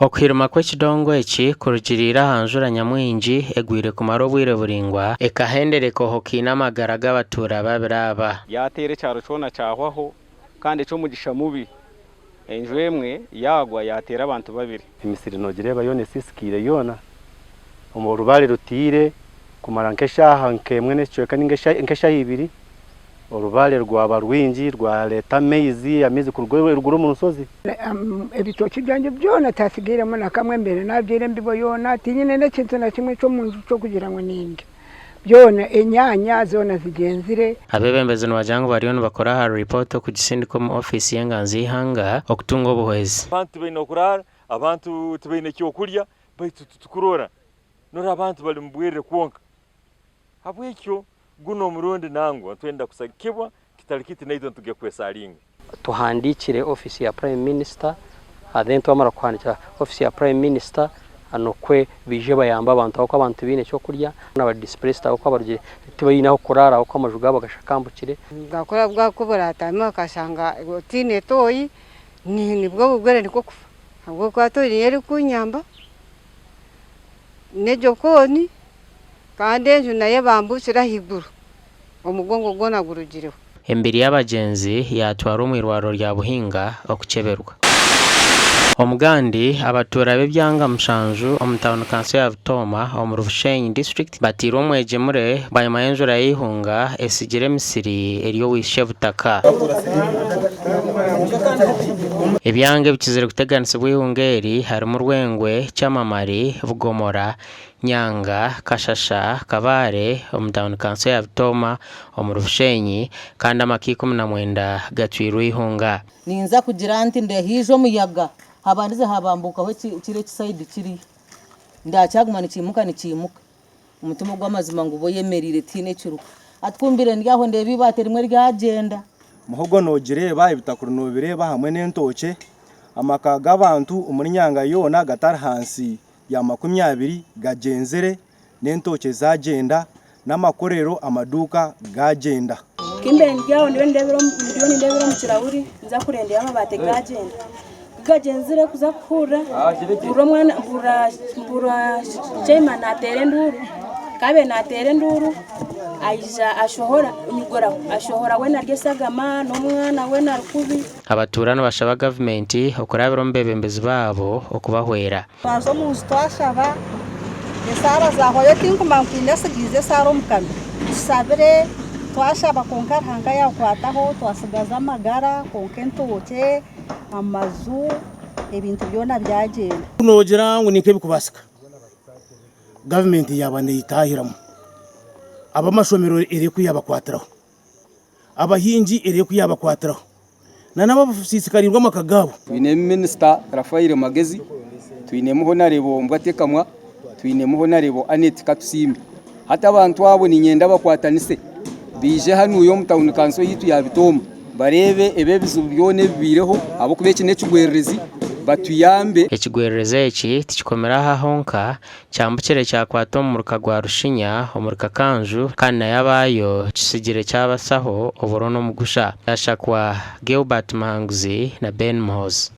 Okuhirima kw'ekidongo eki kurugiriire aha njura nyamwingi egwire kumara obwire buraingwa ekahendera ekohokaine amagara g'abatuura babiri aba. Yaateera ekyaro kyona kyahwaho, kandi eky'omugisha mubi enju emwe yaagwa yaateera abantu babiri. Emisiri noogireeba yoona esiisikaire yoona, orubaare rutaire kumara nk'eshaaha nk'emwe n'ekicweka nainga nk'eshaaha ibiri, orubaare rwaba rwingi rwareeta amaizi, amaizi kuruga eruguru omu nshozi. Ebitookye byangye byona tihasigairemu na kamwe, mbaire nabyaire embibo yoona, tinyine n'ekintu na kimwe eky'omunju ky'okugira ngu nindya. Byona enyaanya zoona zigyenzire. Abeebembezi nibagira ngu bariyo nibakora aha ripoota okugisindika omu ofiisi y'enganzi y'eihanga okutunga obuhwezi. Abantu tibaine h'okuraara, abantu tibaine kyokurya, baitu titukurora. Norora abantu bali mu bwerre kwonka. Habwekyo gunu omurundi nangwa nitwenda kusagikibwa, kitali kiti naitwe nitugya kwesalinga. Tuhandiikire ofiisi ya Prime Minister then twamara kuhandiikira ofiisi ya Prime Minister nukwe baije bayambe abantu ahabw'okuba abantu tibaine ky'okurya abari displaced ahabw'okuba barugire tibaine ah'okuraara ahabw'okuba amaju gaabo gashakambukire. Bwakura bwakuba oratahemu okashanga otiine toyi nibwo obugwere nikwo kufa ahabw'okuba toyi niyo erikunyamba n'ejokooni kandi enju nayo ebambuukire ahaiguru omugongo gwona gurugireho. Emibiri y'abagyenzi yaatwarwa omu irwariro rya Buhinga okukyeberwa. Omugandi, abatuura b'ebyanga mushanju omu tauni kanso ya Bitooma omuri Bushenyi disiturikiti bateirwe omwegyemure bwanyima y'enjura y'eihunga etsigire emisiri eri owa-Ishebutaka. Ebyanga ebikizire kuteganisibwa eihunga eri harimu Rwengwe, Kyamamari, Bugomora, Nyanga, Kashasha, Kabale omu tauni kanso ya Bitooma omuri Bushenyi kandi amaka 19 gatwirwe eihunga. Ninza kugira nti ndehaija omuyaga habandize habambukaho kiri ekisayidi kiriya ndakyaguma nikiimuka nikiimuka omutima ogw'amazima nguba oyemereire tihaine ekiruka hati ku mbaire ndi aho ndeeba eibaati rimwe ryagyenda. Muhogo nogireeba, ebitakuri nobireeba hamwe n'entookye. Amaka g'abantu omuri Nyanga yoona gatari hansi ya 20 gagyenzire, n'entookye zaagyenda, n'amakorero, amaduuka gaagyenda. Ku mbaire ndi aho ndiyo nindeebera omu kirahuri nza kurendeyo amabaati gaagyenda. Ku gagyenzire kuza kuhurira, mpurira omwana mpurira chairman naateera enduuru, ku abaire naateera enduuru aija ashohora nyiguraho ashohora weena ari eshagama n'omwana weena ari kubi. Abatuura nibashaba gavumenti okurabira omu beebembezi baabo okubahwera. Twaza omu nju twashaba, esaara zahwayo tinkumanya ngu haine esigiize esaara omu kanwa. Tushabire twashaba kwonka Ruhanga yakwataho twasigaza amagara kwonka entookye, amaju, ebintu byona byagyenda. Ku noogira ngu ni nk'ebirikubaasika, gavumenti yaaba neeyitaahiramu, ab'amashomero ere ku yaabakwatiraho. Abahingi eri ku yaabakwatiraho na n'abasiisikariirwe amaka gaabo. Twinemu Minisita Raphael Magezi, twinemu Honarebo Mbwatekamwa, twinemu Honarebo Annet Katusiime. Hati abantu abo niinyenda bakwatanise baije hanuya omu tawuni kanso yaitu ya Bitooma bareebe ebi ebizibu byona ebibaireho ahabw'okuba eki n'ekigwererezi batuyambe. Ekigwererezi eki tikikomire aha honka, Kyambukire kyakwata omu muruka gwa Rushinya omuri Kakanju kandi nayo abaayo kitsigire kyabasaho oburo n'omugusha. Yashakwa Gilbert Muhanguzi na Ben Muhoozi.